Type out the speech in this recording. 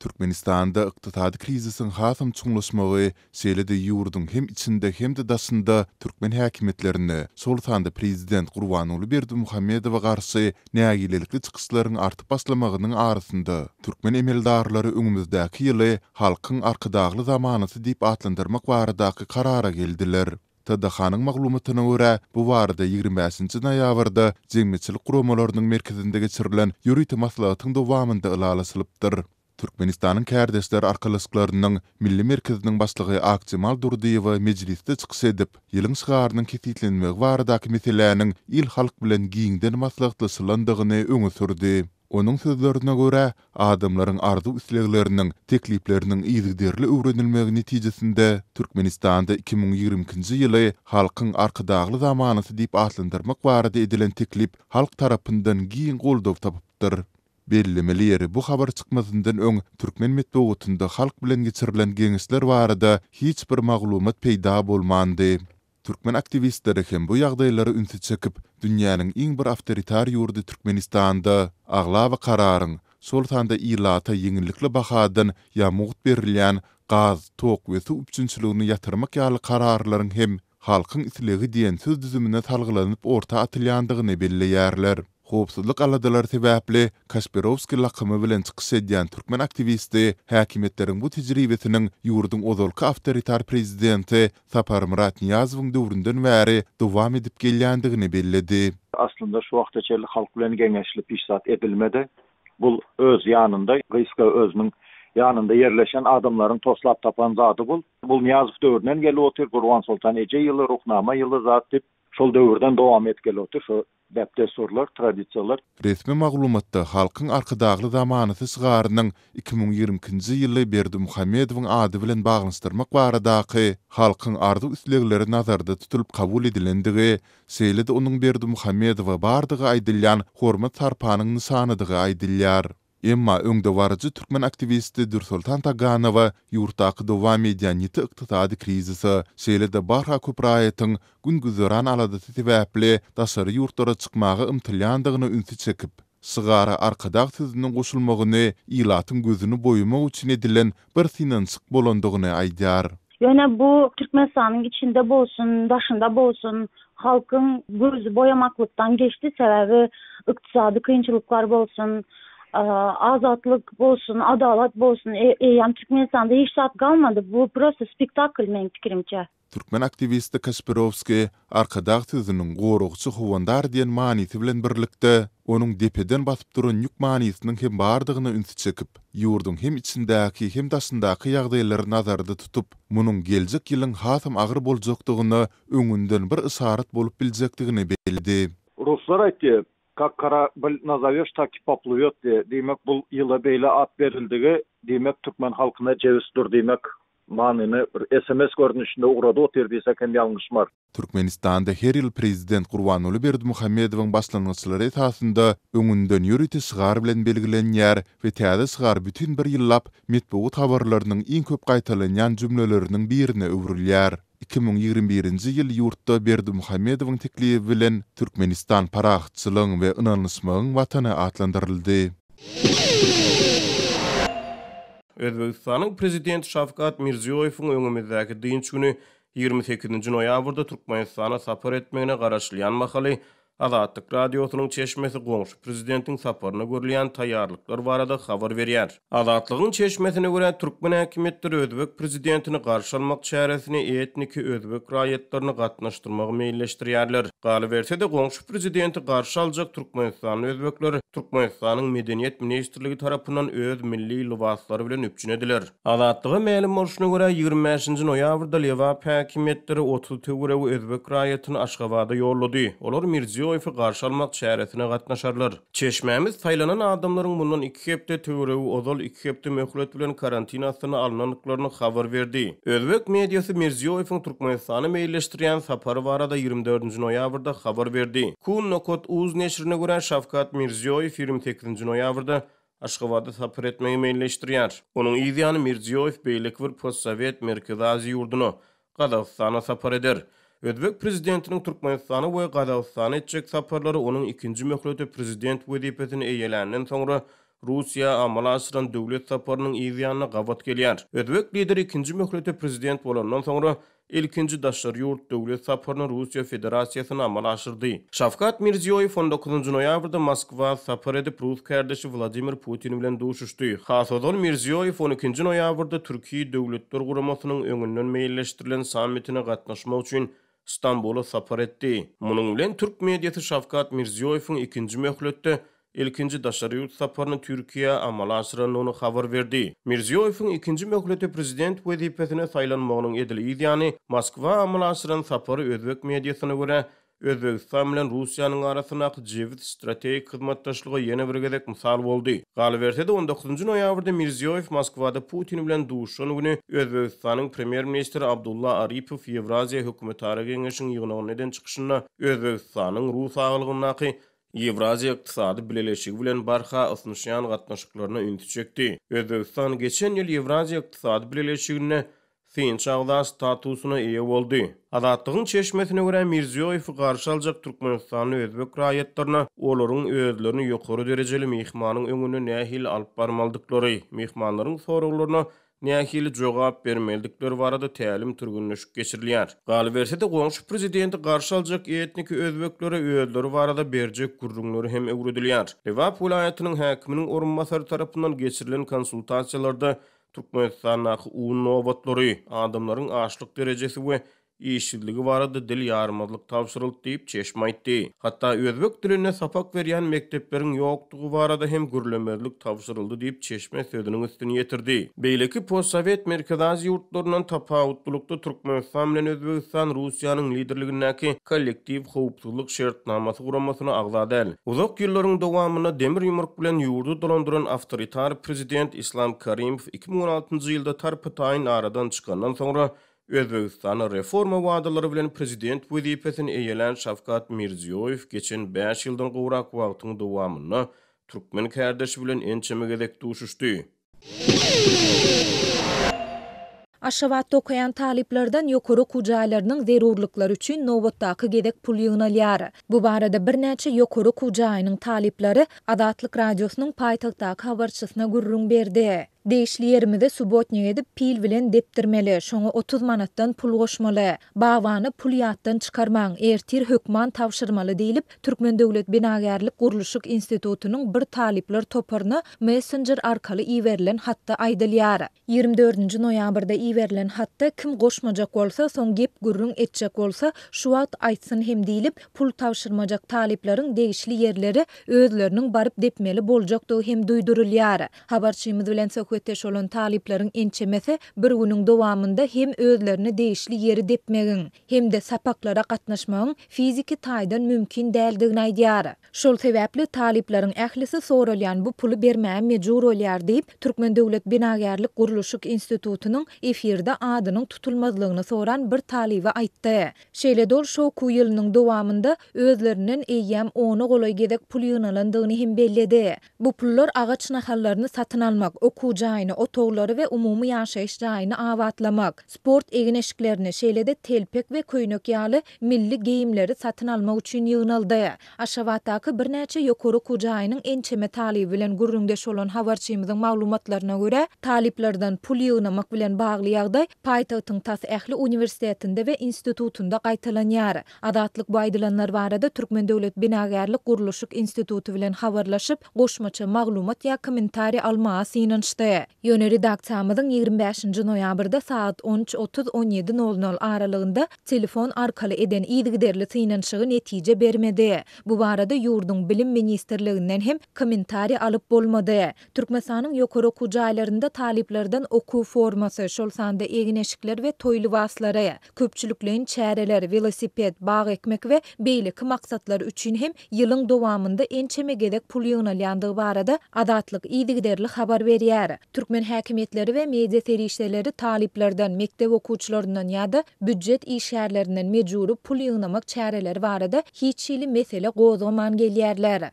Türkmenistanda ykdysady krizisiň hasam çuňlaşmagy, şeýle-de ýurduň hem içinde hem-de daşynda türkmen häkimiýetlerine, şol sanda prezident Gurbanguly Berdimuhamedowa garşy nägilelikli çykyşlaryň artyp başlamagynyň arasynda, türkmen emeldarlary öňümizdäki ýyly Halkyň Arkadagly zamanasy diýip atlandyrmak baradaky karara geldiler. TDH-nyň maglumatyna görä, bu barada 25-nji noýabrda Jemgyýetçilik guramalarynyň merkezinde geçirilen ýörite maslahatyň dowamynda ylalaşylypdyr. Türkmenistanyň Kärdeşler arkalaşyklarynyň Milli merkeziniň başlygy Akjemal Durdyýewa mejlisde çykyş edip, ýylyň şygarynyň kesgitlenmegi baradaky meseläniň il-halk bilen giňden maslahatlaşylandygyny öňe sürdi. Onuň sözlerine görä, adamlaryň arzuw-islegleriniň, teklipleriniň yzygiderli öwrenilmegi netijesinde Türkmenistanda 2022-nji ýyly Halkyň Arkadagly zamanasy diýip atlandyrmak barada edilen teklip halk tarapyndan giň goldaw tapypdyr. Bellemeli ýeri, bu habar çykmazyndan öň türkmen metbugatynda halk bilen geçirilen geňeşler barada hiç bir maglumat peýda bolmandy. Türkmen aktiwistleri hem bu ýagdaýlara ünsi çekip, dünýäniň iň bir awtoritar ýurdy Türkmenistanda aglaba kararyň, şol sanda ilata ýeňillikli bahadan ýa mugt berilýän gaz, tok we suw üpjünçiligini ýatyrmak ýaly kararlaryň hem halkyň islegi diýen söz düzümine salgylanyp orta atylýandygyny belleýärler. Howpsuzlyk aladalary sebäpli Kaşpirowskiý lakamy bilen çykyş edýän türkmen aktiwisti häkimiýetleriň bu tejribesiniň ýurduň ozalky awtoritar prezidenti Saparmyrat Nyýazowyň döwründen bäri dowam edip gelýändigini belledi. Aslynda şu wagta çenli halk bilen geňeşilip hiç zat edilmedi. Bul öz ýanynda gysga özüniň ýanynda ýerleşen adamlaryň toslap tapan zady bul. Bul Nyýazow döwründen gelip otyr, Gurbansoltan eje ýyly, Ruhnama ýyly zat diýip şol döwürden dowam edip gelip otyr şo däp-dessurlar, tradisiýalar. Resmi maglumatda Halkyň Arkadagly zamanasy şygarynyň 2022-nji ýyly Berdimuhamedowyň ady bilen baglanyşdyrmak baradaky halkyň arzuw-islegleri nazarda tutulyp kabul edilendigi, şeýle-de onuň Berdimuhamedowa bardygy aýdylýan hormat-sarpanyň nyşanydygy aýdylýar. Emma öňdebaryjy türkmen aktiwisti Dürsoltan Taganowa ýurtdaky dowam edýän ýiti ykdysady krizise, şeýle-de barha köp raýatyň gün-güzeran aladasy sebäpli daşary ýurtlara çykmaga ymtylýandygyna ünsi çekip, şygara Arkadag sözüniň goşulmagyny ilatyň gözüni boýamak üçin edilen bir synanyşyk bolandygyny aýdýar. Ýöne bu Türkmenistanyň içinde bolsun, daşynda bolsun, halkyň gözi boýamaklykdan geçdi, sebäbi ykdysady kynçylyklar bolsun, azatlyk bolsun, adalat bolsun, eýýäm Türkmenistanda hiç zat galmady, bu prosto spektakl meň pikirimçe. Türkmen aktiwisti Kaşpirowskiý Arkadag sözüniň goragçy, howandar diýen manysy bilen birlikde, onuň depeden basyp duran ýük manysynyň hem bardygyna ünsi çekip, ýurduň hem içindäki, hem daşyndaky ýagdaýlary nazarda tutup, munuň geljek ýylyň hasam agyr boljakdygyna öňünden bir yşarat bolup biljekdigini belledi. Ruslar aýtdy, Kak korabl nazawýoş tak i poplwýot diýe, diýmek bul ýyla beýle at berildigi, diýmek türkmen halkyna jebis dur diýmek manyny bir sms görnüşinde ugradyp otyr diýsek hem ýalňyşmarys. Türkmenistanda her ýyl prezident Gurbanguly Berdimuhamedowyň başlangyçlary esasynda öňünden ýörite şygar bilen belgilenýär we täze şygar bütin bir ýyllap metbugat habarlarynyň iň köp gaýtalanýan jümleleriniň birine öwrülýär. 2021-nji ýyl ýurtda Berdimuhamedowyň teklibi bilen Türkmenistan parahatçylygyň we ynanyşmagyň Watany atlandyryldy. Özbegistanyň Prezidenti Şawkat Mirziýoýewiň öňümizdäki dynç güni, 28-nji noýabrda Türkmenistana sapar etmegine garaşylýan mahaly, Azatlyk Radiosynyň çeşmesi goňşy prezidentiň saparyna görülýän taýýarlyklar barada habar berýär. Azatlygyň çeşmesine görä, türkmen häkimiýetleri özbek prezidentini garşy almak çäresine etniki özbek raýatlaryny gatnaşdyrmagy meýilleşdirýärler. Galyberse-de, goňşy prezidenti garşy aljak türkmenistanly özbekler Türkmenistanyň Medeniýet ministrligi tarapyndan öz milli lybaslary bilen üpjün ediler. Azatlyga mälim bolşuna görä, 25-nji noýabrda Lebap häkimiýetleri 30 töweregi özbek raýatyny Aşgabada ýollady. Olar Mirziýoýewi garşy almak çäresine gatnaşarlar. Çeşmämiz saýlanan adamlaryň mundan iki hepde töweregi ozal iki hepde möhlet bilen karantin astyna alnandyklaryny habar berdi. Özbek mediasy Mirziýoýewiň Türkmenistana meýilleşdirýän sapary barada 24-nji noýabrda habar berdi. Kun nokat uz neşirine görä, Şawkat Mirziýoýew 28-nji noýabrda Aşgabada sapar etmegi meýilleşdirýär. Onuň yz ýany Mirziýoýew beýleki bir postsowet Merkezi Aziýa ýurduna, Gazagystana sapar eder. Özbek prezidentiniň Türkmenistana we Gazagystana etjek saparlary onuň ikinji möhlete prezident wezipesini eýeländen soňra. Russiýa amala aşyran döwlet saparynyň yz ýanyna gabat gelýär. Özbek lideri ikinji möhlete prezident bolandan soňra ilkinji daşary ýurt döwlet saparyny Russiýa Federasiýasyna amala aşyrdy. Şawkat Mirziýoýew on dokuzynjy noýabrda Moskwa sapar edip, rus kärdeşi Wladimir Putin bilen duşuşdy. Has ozal Mirziýoýew on ikinji noýabrda Türki Döwletler Guramasynyň öňünden meýilleşdirilen sammitine gatnaşmak üçin Stambula sapar etdi. Munuň bilen türk mediasy Şawkat Mirziýoýewiň ikinji möhletde ilkinji daşary ýurt saparyny Türkiýä amala aşyrandygyny habar berdi. Mirziýoýewiň ikinji möhlete prezident wezipesine saýlanmagynyň edil yz ýany Moskwa amala aşyran sapary özbek mediasyna görä, Özbegistan bilen Russiýanyň arasyndaky jebis strategik hyzmatdaşlyga ýene bir gezek mysal boldy. Galyberse-de, on dokuzynjy noýabrda Mirziýoýew Moskwada Putin bilen duşuşan güni Özbegistanyň premýer-ministri Abdulla Aripow Ýewraziýa hökümetara geňeşiň ýygnagynda eden çykyşynda Özbegistanyň rus aglygyndaky Ýewraziýa ykdysady bileleşigi bilen barha ysnyşýan gatnaşyklaryna ünsi çekdi. Özbegistan geçen ýyl Ýewraziýa ykdysady bileleşiginde synçy agza statusyna eýe boldy. Azatlygyň çeşmesine görä, Mirziýoýewi garşy aljak türkmenistanly özbek raýatlaryna olaryň özlerini ýokary derejeli myhmanyň öňünde nähili alyp barmalydyklary, myhmanlaryň soraglaryna nähili jogap bermelidikleri barada tälim-türgenleşik geçirilýär. Galyberse-de, goňşy prezidenti garşy aljak etniki özbeklere özleri barada berjek gürrüňleri hem öwredilýär. Lebap welaýatynyň häkiminiň orunbasary tarapyndan geçirilen konsultasiýalarda Türkmenistandaky un nobatlary, adamlaryň açlyk derejesi we işsizligi barada dil ýarmazlyk tabşyryldy diýip, çeşme aýtdy. Hatda özbek dilinde sapak berýän mekdepleriň ýokdugy barada hem gürlemezlik tabşyryldy diýip, çeşme sözüniň üstüni ýetirdi. Beýleki postsowet Merkezi Aziýa ýurtlaryndan tapawutlylykda Türkmenistan bilen Özbegistan Russiýanyň liderligindäki Kollektiw howpsuzlyk şertnamasy guramasyna agza däl. Uzak ýyllaryň dowamynda demir ýumruk bilen ýurdy dolandyran awtoritar prezident Islam Karimow 2016-njy ýylda tarpa-taýyn aradan çykandan soňra Özbegistanda reforma wadalary bilen prezident wezipesini eýelän Şawkat Mirziýoýew geçen bäş ýyldan gowrak wagtyň dowamynda türkmen kärdeşi bilen ençeme gezek duşuşdy. Aşgabatda okaýan talyplardan ýokary okuw jaýlarynyň zerurlyklary üçin nobatdaky gezek pul ýygnalýar. Bu barada birnäçe ýokary okuw jaýynyň talyplary Azatlyk Radiosynyň paýtagtdaky habarçysyna gürrüň berdi. Degişli ýerimizi subotnik edip pil bilen depdirmeli, şoňa 30 manatdan pul goşmaly. Bagbana pul ýatdan çykarmaň, ertir hökman tabşyrmaly diýlip, Türkmen döwlet binagärlik-gurluşyk institutynyň bir talyplar toparyna messenjer arkaly iberilen hatda aýdylýar. 24-nji noýabrda iberilen hatda kim goşmajak bolsa, soň gep-gürrüň etjek bolsa, şu wagt aýtsyn hem diýlip, pul tabşyrmajak talyplaryň degişli ýerleri özleriniň baryp depmeli boljakdygy hem duýdurylýar. Habarçymyz bilen söhbetdeş bolan talyplaryň ençemesi bir günüň dowamynda hem özlerine degişli ýeri depmegiň, hem-de sapaklara gatnaşmagyň fiziki taýdan mümkin däldigini aýdýar. Şol sebäpli talyplaryň ählisi soralýan bu puly bermäge mejbur bolýar diýip, Türkmen döwlet binagärlik-gurluşyk institutynyň efirde adynyň tutulmazlygyny soran bir talyby aýtdy. Şeýle-de ol şu okuw ýylynyň dowamynda özlerinden eýýäm ona golaý gezek pul ýygnalandygyny hem belledi. Bu pullar agaç nahallaryny satyn almak, okuw jaýyny, otaglary we umumy ýaşaýyş jaýyny abatlamak, sport egin-eşiklerini, şeýle-de telpek we köýnek ýaly milli geýimleri satyn almak üçin ýygnaldy. Aşgabatdaky birnäçe ýokary okuw jaýynyň ençeme talyby bilen gürrüňdeş bolan habarçymyzyň maglumatlaryna görä, talyplardan pul ýygnamak bilen bagly ýagdaý paýtagtyň tas ähli uniwersitetinde we institutynda gaýtalanýar. Azatlyk bu aýdylanlar barada Türkmen döwlet binagärlik-gurluşyk instituty bilen habarlaşyp, goşmaça maglumat ýa kommentariý almaga synanyşdy. Ýöne redaksiýamyzyň 25-nji noýabrda sagat on üç otuz, on ýedi nol nol aralygynda telefon arkaly eden yzygiderli synanyşygy netije bermedi. Bu barada ýurduň Bilim ministrliginden hem kommentariý alyp bolmady. Türkmenistanyň ýokary okuw jaýlarynda talyplardan okuw formasy, şol sanda egin-eşikler we toý lybaslary, Köpçülikleýin çäreler, welosiped, bag ekmek we beýleki maksatlar üçin hem ýylyň dowamynda ençeme gezek pul ýygnalýandygy barada Azatlyk yzygiderli habar berýär. Türkmen häkimiýetleri we media serişdeleri talyplardan, mekdep okuwçylaryndan ýa-da býujet işgärlerinden mejbury pul ýygnamak çäreleri barada hiç hili mesele gozgaman gelýärler.